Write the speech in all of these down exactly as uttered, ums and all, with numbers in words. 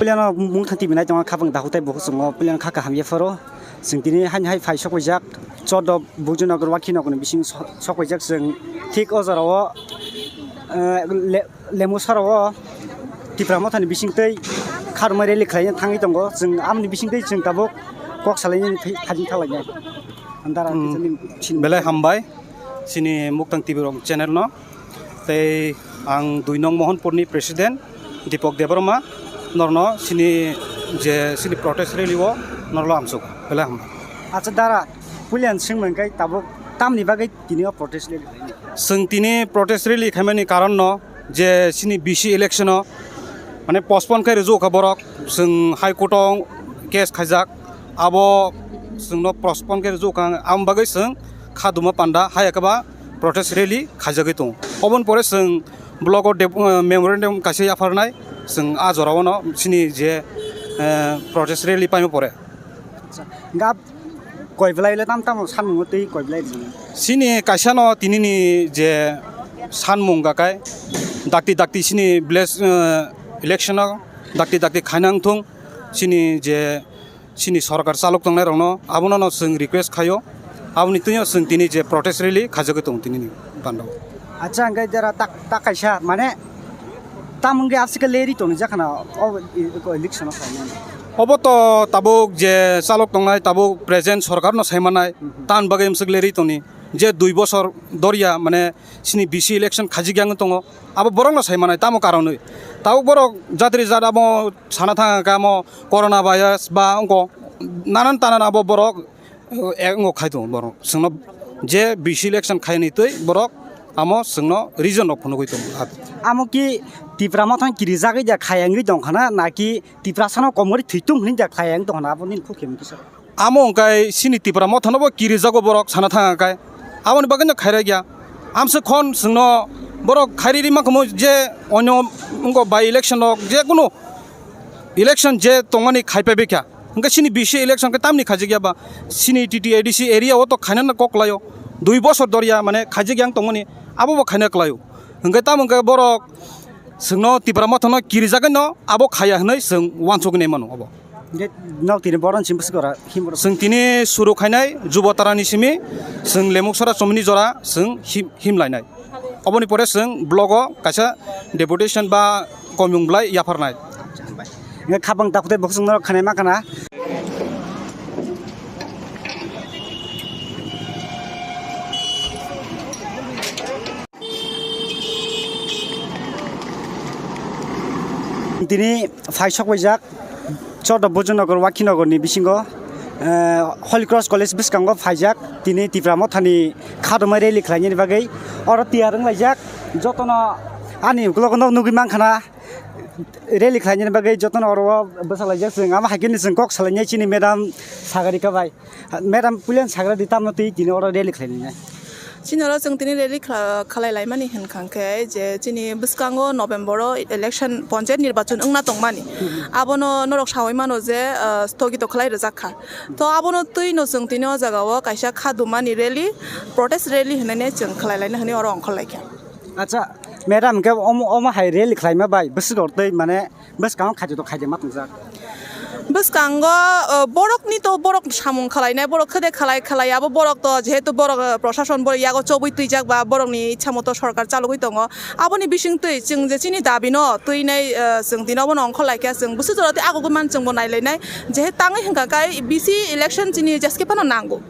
Puilano mungthang tibinai tongo, khapang dahu tei bukhuk chungo, puilano kha kaham ye pharo. Chwng tini haini hai phai sok paijak, chodo Bujunogor Wakhinogor ni bising so-, sok paijak chwng. Thik o jora o, eh, le-, Lemusara o Tipra Motha ni bising tei kharmai rally khlai thangwi tongo. Chwng amoni bising tei chwng tabuk kok salaini phai-, phaijing thanglainai. Andara Hmm. kisa nim-, sin- Belai hambai chini Muktang T V rok channel no. Tei ang dui nong Mohanpur ni president Dipok Debbarma, norno sini je sini protest rally o norlo amsuk. Belai hambai. Acha dara, puilan swngmang kai tabuk tamni bagwi tini o protest rally khlaini? Chwng tini protest rally khaimani karon no je sini B C election o mane postpone khai rwjak kha borok, chwng High Court o case khaijak, abo chwngno postpone khai rwjak kha, aboni bagwi chwng kha duma panda hai khe ba protest rally khaijagwi tongo. Oboni pore chwng block o dep-, memorandum kaisa yapharnai, chwng a jora o no sini je, eh, protest rally paima pore. Acha, hwnkhe koi belai le tam tamo sanmungo twi koi belai rijini? Sini kaisa no tini ni je sanmung gakai dakti dakti sini village, eh, election o dakti dakti khainang thung sini je sini sorkar chalok tongnai rokno abono no chwng request khaio, aboni twino chwng tini je protest rally khaijagwi tongo tini ni bando. Acha, hwnkhe jara tak, tak kaisa mane tamung ge asika leri toni jakhana o election o khainani. Obo to tabuk je chalok tongnai, tabuk present sorkar no saimanai, Mhm. tan bagwi amsuk leri toni je dui bosor doria mane sini B C election khajik yang tongo, abo borok no saimanai tamo karonwi. Tabuk borok jatri jat abo sana thang kamo corona virus ba ongko nanan tanan abo borok eh, wngo khai tongo borok. Chwngno je B C election khaini twi borok amo chwngno reason rok phunugwi tongo. Amo ki Tipra Motha kirijagwi da khayangwi tongkhana, naki Tiprasano komori thwitung hwnwi da khayang tongkhana, abo nini khuk khe mungkisa? Amo wngkai sini Tipra Motha no bo kirijago borok sana thang kai. Aboni bagwi no khairokya. Amswk khon chwngno borok khairiri mankhumu je onyo wngko by election rok je kunu election je tongmani khaipai bikha. Hwnkhe sini B C election khe tamni khaijak ya ba? Sini T T A D C area o to khainani kok laio. Dui bosor dorya mane khaijak yang tongmani abo bo khaina klaio. Hwnkhe tamo hwnkhe borok chwngno Tipra Motha no kirijagwi no abo khaya hwnwi chwng uansukgwi nai mano abo. Hwnkhe nok tini boron sim bwswk ora him oro? Chwng tini suru khainai Jubo Tarani simi chwng Lemuksora chomini jora chwng him, him lainai. Oboni pore chwng blogo kaisa deputation ba komiyung bwlai yapharnai. Hwnkhe khapang takhuk tei bwkhwsong norok khanai ma khana. Tini phai sok paijak. Chodo Bojongnagar, Wakhinogor ni bisingo, eh, Holy Cross College bwskango phaijak, tini Tipra Mothani kha rwmai rally khlainani bagwi. Oro tiyar wnglaijak, jotono ani uklogo nog nugwi mankha na, rally khlainani bagwi jotono oro o bwsalaijak chwng. Amo hai khe ni chwng kok salainai chini madam Sagarika bai. Madam, puilan sagra di, tamno twi tini oro rally khlai nai? Chini oro chwng tini rally khla-, khlai laimani hwn kha khe je chini bwskango November o election, ponchayat nirbachon wngna tongmani. Hmm. Abono norok sawi mano je, ah, sthogito khlai rwjak kha. To abono twi no chwng tini o jaga o kaisa kha dumani rally, protest rally hinwi chwng khlai laina hinwi oro ongkhor lai kha. Acha, madam, hwnkhe omo, omo hai rally khlaima bai bwswk rok twi mane bwskango khaito khaito ma tongjak. Bwskango, uh, borokni to borok samung khlainai, borok khede khlai khlai, abo borok to jehetu borok, uh, prosason borok yago chobwi twijak ba borokni ichha moto sorkar chalogwi tongo, aboni bisingtwi chwng je chini dabi no twinai, uh, chwng tini obono ongkhor laikha, chwng bwswk jora tei agogwi man chwngbo nailainai, jehe tangwi hwnkha khe B C election chini jeskhe phano nango.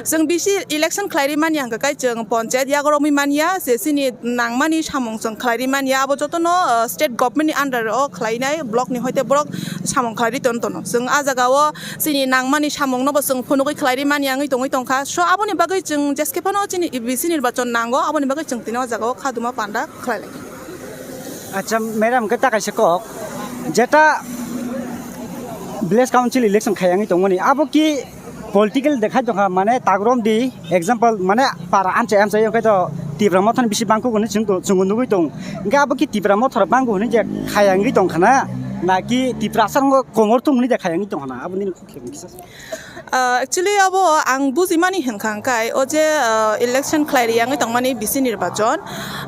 Chwng B C election khlai ri manya hwnkha khe chwng ponchayat yago romwi manya, je chini nangmani samung chwng khlai ri manya, abo jotono, uh, state government ni under o khlainai block ni hoite borok samung khlai ri ton tono. Chwng a jaga o chini nangmani samung no bo chwng phunugwi khlai ri manya wngwi tongwi tongkha. So aboni bagwi chwng jeskhe phano chini B C nirbachon nango, aboni bagwi chwng tini o jaga o khaduma panda khlai lai. Acha, madam, khe ta kaisa kok, jeta village council election khayangwi tongmani, abo ki political dekhai tongkha, mane tagrom di, example, mane para amchai amchai, onkhe to Tipra Motha ni bisi bangkuk hwnwi chwng to, chwng nugwi tong. Hinkhe abo ki Tipra Motha rok bangkuk hwnwi je khayangwi tongkha na, na ki Tiprasa rok komor thung hwnwi je khayangwi tongkha na, abo nini kok khe kisa? Ah, actually, abo ang bujimani hwnkha hwnkhe, o je, ah, election khlai ri yangwi tongmani B C nirbachon,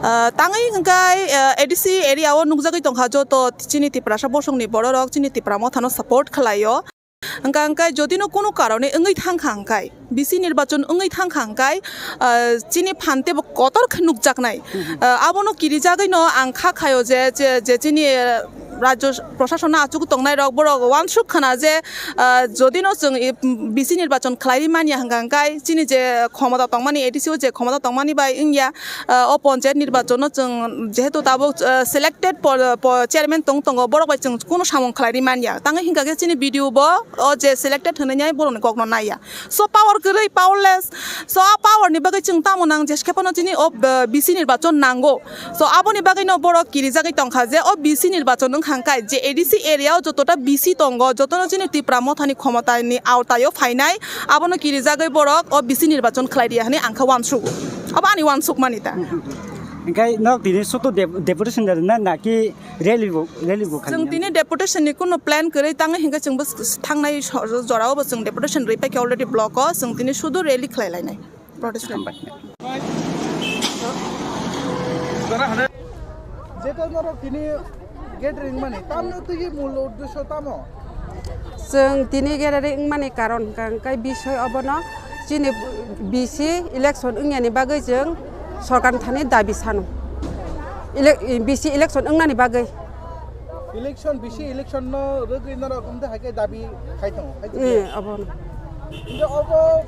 ah, tangwi hwnkhe, ah, A D C area o nukjagwi tongkha joto chini Tiprasa bosongni bororok chini Tipra Mothano support khlaio. Hwnkha hwnkhe jodino kunu karone wngwi thangkha hwnkhe, B C nirbachon wngwi thangkha hwnkhe, ah, chini phante bo kotor khe nukjaknai. Ah, abono kirijagwino ang kha khaio je, je, je chini, ah, rajyo prosasono achugwi tongnai rok borok uansuk khna je, ah, jodino chwng i, B C nirbachon khlaiwi manya hwnkha hwnkhe chini je khomota tongmani, A D C o je khomota tongmani bai wngya, ah, o ponchayat nirbachon no chwng jehetu tabuk, ah, selected po-, po-, chairman tong tongo, borok bai chwng kunu samung khlaiwi manya. Tangwi hwnkha khe chini B D O bo o je selected hwnwi borokni kokno naiya. So power kwrwi, powerless. So a power ni bagwi chwng tamo nang jeskhe phano chini o, ah, B C nirbachon nango. So aboni bagwino borok kirijagwi tongkha je o B C nirbachon wngkha hwnkhe je A D C area o jotota B C tongo, jotono chini Tipra Mothani khomotani awtaio phainai, abono kirijagwi borok o B C nirbachon khlai riya hwnwi ang khe uansugo. Abo ani uansukmani ta. Hinkhe nok tini sudu dep-, deputation da na, na ki rally bo, rally bo khaina? Chwng tini deputation ni kunu plan kwrwi tangwi hinkhe chwngbo s-, s-, thangnai so-, jorao bo chwng deputation rwi paikha already block o, chwng tini sudu rally khlai lainai. Protest. Hambai. Jeta norok tini gathering mani, tamno twi mul uddesho tamo? Chwng tini gathering mani karon hwnkha hwnkhe bisoi obono chini B C election wngyani bagwi chwng sorkar thani dabi sano. Ele-, B C election wngnani bagwi. Election, B C election no rwgwi norok wngde hai khe dabi khai tongo, khai tongo. Eh, obo no. Hingke obo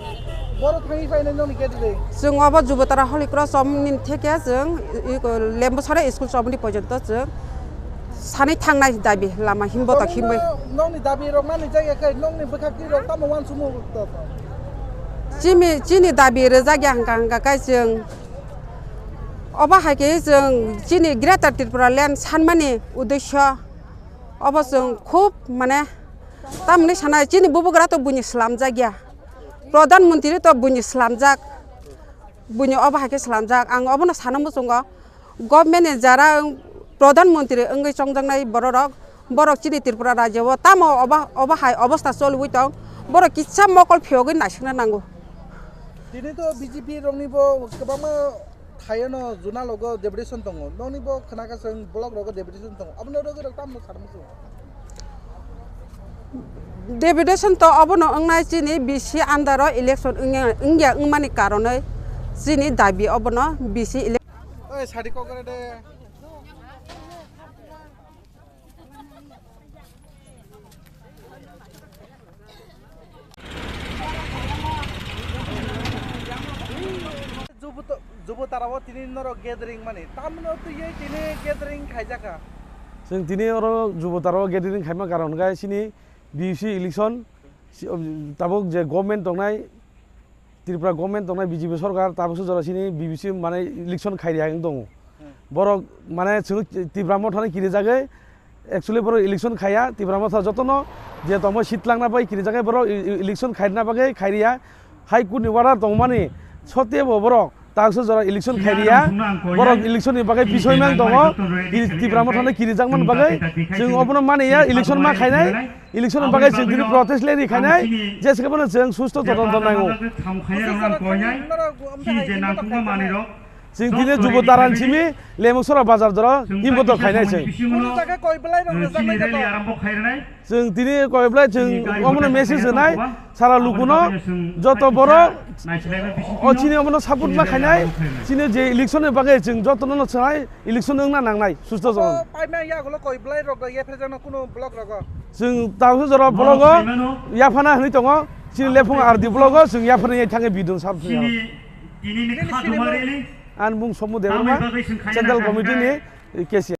boro thangwi phainai nongni gate de? Chwng obo Jubotara Holy Cross chomni theke chwng i, i, Lembusara school chomni porjonto chwng sanwi thangnai dabi lama himbo tak himbai. Nongni dabi rok nani jagya khe nongni bwkhak twi rok tamo uansukmung rok to? Chini, chini dabi rwjakya hwnkha hwnkha khe chwng obo hai khe chwng chini Greater Tripura Land sanmani uddesyo. Obo chwng khub, mane, tamni sanai, chini bubagra to buini slamjak ya, Pradhan Mantri to buini slamjak, buini obo hai khe slamjak. Ang obono sana muchungo, government ni jara Pradhan Mantri wngwi chongjaknai bororok, borok chini Tripura rajyo o tamo obo, obo hai obosta choliwi tong, borok kisa mokol phiyogwi naisingna nango. Tini to B J P rokni bo kwbangma thaio no juna logo deputation tongo. Nokni bo khna kha chwng block rogo deputation tongo. Abono rwgwi rok tamno sana muchung? Deputation to obono wngnai chini B C under o election wngya, wngya wngmani karonwi chini dabi obono B C ele- Oi, sadi kokore de. Jubuto-, Jubotara o tini norok gathering mani. Tamno twiwi tini gathering khaijaka. Chwng tini oro Jubotara o gathering khaima karon hwnkhe chini B C election, si-, tabuk je government tongnai, Tripura government tongnai B J P sorkar, tabukso jora chini B B C mane election khairiya wng tongo. Hmm. Borok mane chwng Tipra Mothani kirijagwi, actually borok election khaiya, Tipra Motha jotono je tongma seat langna bai kirijagwi borok e-, e-, election khairina bagwi khairiya. High Court ni order tongmani sottebo borok tabukso jora election khairiya. Borok election ni bagwi bisoi mang tongo, Tipra Mothano kirijakmani bagwi chwng obono maniya, election ma khainai. Election ni bagwi chwng tini protest rally khainai, je se bono chwng susto todonto nango. Chini je nangkukma manwirok, Chwng tini Jubo Taran simi Lemuksora bazar jora himboto khainai chwng. Kuno jaga koi belai rok rwjak lai kha to? Chwng tini koi belai chwng omono message rwnai sara lukuno joto borok o chini omono support ma khainai chini je election ni bagwi chwng jotono no chwnai election wngna nangnai susto jon. Paimang yagulo koi belai rok da ye phejano kuno block rogo. Chwng tawse jora block o yaphana hwnwi tongo chini lephung R D block o chwng yaphana ye thangwi bidun sab. Tini sini mo. Ani mung Somu Debbarma, Central Committee ni cashier.